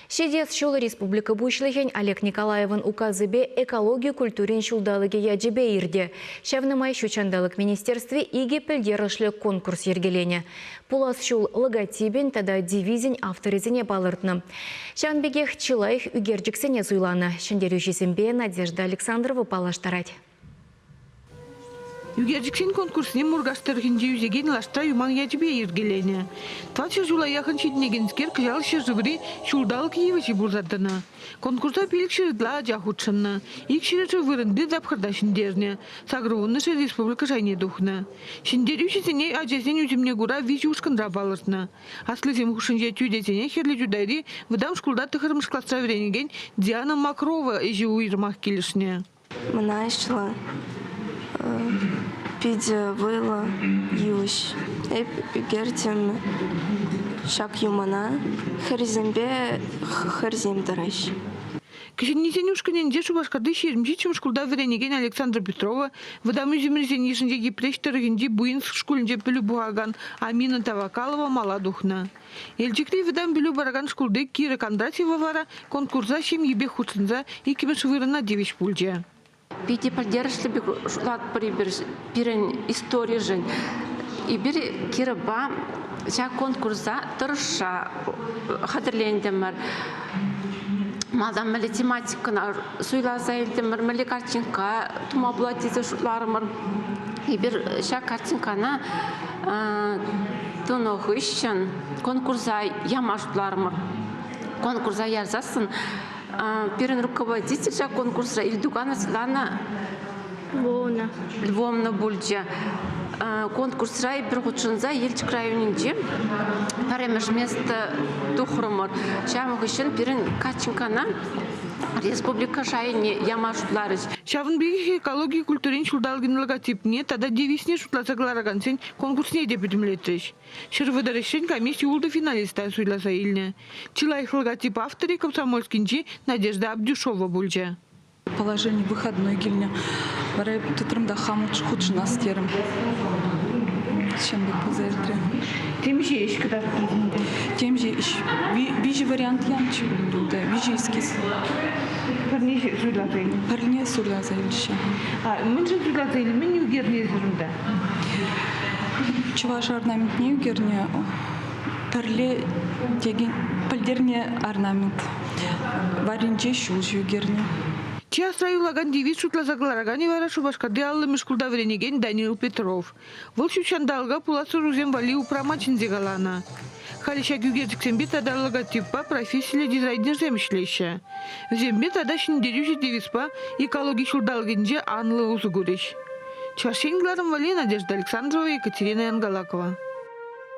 Ҫитес ҫул республика Пуҫлӑхӗн Олег Николаевӑн указӗпе экологи культурин ҫулталӑкӗ ячӗпе иртӗ. Ҫавна май Ҫут ҫанталӑк министерстви икӗ пӗлтерӗшлӗ конкурс йӗркеленӗ. Пулас ҫул логотипӗн тата девизӗн авторӗсене палӑртнӑ. Ҫавӑн пекех чи лайӑх ӳкерчӗксене суйланӑ. Ҫӗнтерӳҫӗсемпе Надежда Александрова паллаштарать. Ӳкерчӗксен конкурсне Муркаш тӑрӑхӗнче ӳсекен лаштра юман ячӗпе йӗркеленӗ. Тӑватҫӗр ҫула яхӑн ҫитӗнекенскер кӑҫал ҫӗршыври ҫулталӑк йывӑҫӗ пулса тӑнӑ. Конкурса 500 ытла ача хутшӑннӑ. Икҫӗрӗшӗ вырӑнти тапхӑрта ҫӗнтернӗ, сакӑрвуннӑшӗ республика шайне тухнӑ. Ҫӗнтерӳҫӗсене ачасен ӳсӗмне кура виҫӗ ушкӑнра палӑртнӑ. Аслисем хушшинче тӳтесене Хӗрлӗ Чутайри вӑтам шкулта тӑххӑрмӗш класра вӗренекен Диана Мокрова ӗҫӗ уйрӑмах килӗшнӗ. Мӑнаҫлӑ, питӗ вӑйлӑ йывӑҫ. Эп ӳкертӗм ҫак юмана. Хӗрсемпе хӗрсем тӑраҫ. Кӗҫӗннисен ушкӑнӗнче Шупашкарти 27 шкулта вӗренекен Александра Петрова, вӑтам ӳсӗмрисен йышӗнче Йӗпреҫ тӑрӑхӗнчи Буинск шкулӗнче пӗлӳ пухакан Амина Тавакалова мала тухнӑ. Елчӗкри вӑтам пӗлӳ паракан шкулти Кира Кондратьева вара конкурса ҫемйипех хутшӑнса иккӗмӗш вырӑна тивӗҫ пулчӗ. Питӗ пӗлтерӗшлӗ пек шутлатпӑр эпир пирӗн историшӗн. Эпир Кирӑпа ҫак конкурса тӑрӑшса хатӗрлентӗмӗр. Малтан мӗнле тематикӑна суйласа илтӗмӗр, мӗнле картинка тума пулать тесе шутларӑмӑр. Эпир ҫак картинкана тунӑ хыҫҫӑн конкурса яма шутларӑмӑр. Конкурса ярсассӑн пирӗн руководитель ҫак конкурсра Ильдугана Светлана Львовна. Львовна пулчӗ. Конкурсра эпир хутшӑнса Елчӗк районӗнче пӗрремӗш место тухрӑмӑр. Ҫавӑн хыҫҫӑн пирӗн Качинкана республика шайне яма шутларӗҫ. Ҫавӑн пекех экологи культурин ҫулталӑкӗн логотипне тата девизне шутласа кӑларакансен конкурсне те пӗтӗмлетрӗҫ. 130 ӗҫчен комисси ултӑ финалиста суйласа илнӗ. Чи лайӑх логотип авторӗ Комсомольскинчи Надежда Абдюшова пулчӗ. Положени выходной килнӗ. Вара эп тытрӑм та хам хутшӑнас терӗм. Ҫын пек пулса иртрӗ. Темиҫе ӗҫ кӑтартрӑн ӗнтӗ. Темиҫе ӗҫ. Виҫӗ вариант янччӗ унта, виҫӗ эскиз. Пӗрне суйласа илнӗ? Пӗрне суйласа илчӗ. А мӗншӗн суйласа илнӗ? Мӗн ӳкернӗ эсир унта? Чӑваш орнаментне ӳкернӗ. Пӗрле текен пӗлтернӗ орнамент. Варринче ҫулҫӑ ӳкернӗ. Чи асра юлакан девиз шутласа кӑлараканӗ вара Шупашкарти 50-мӗш шкулта вӗренекен Даниил Петров. Вӑл ҫутҫанталӑка пулас ӑрусем валли упрама чӗнсе каланӑ. Халӗ ҫак ӳкерчӗксемпе тата логотиппа профессиллӗ дизайнерсем ӗҫлеҫҫӗ. Вӗсемпе тата ҫӗнтерӳҫӗ девизпа экологи ҫулталӑкӗнче анлӑ усӑ курӗҫ. Чӑваш Ен кӑларӑм валли Надежда Александрова, Екатерина Янгалакова.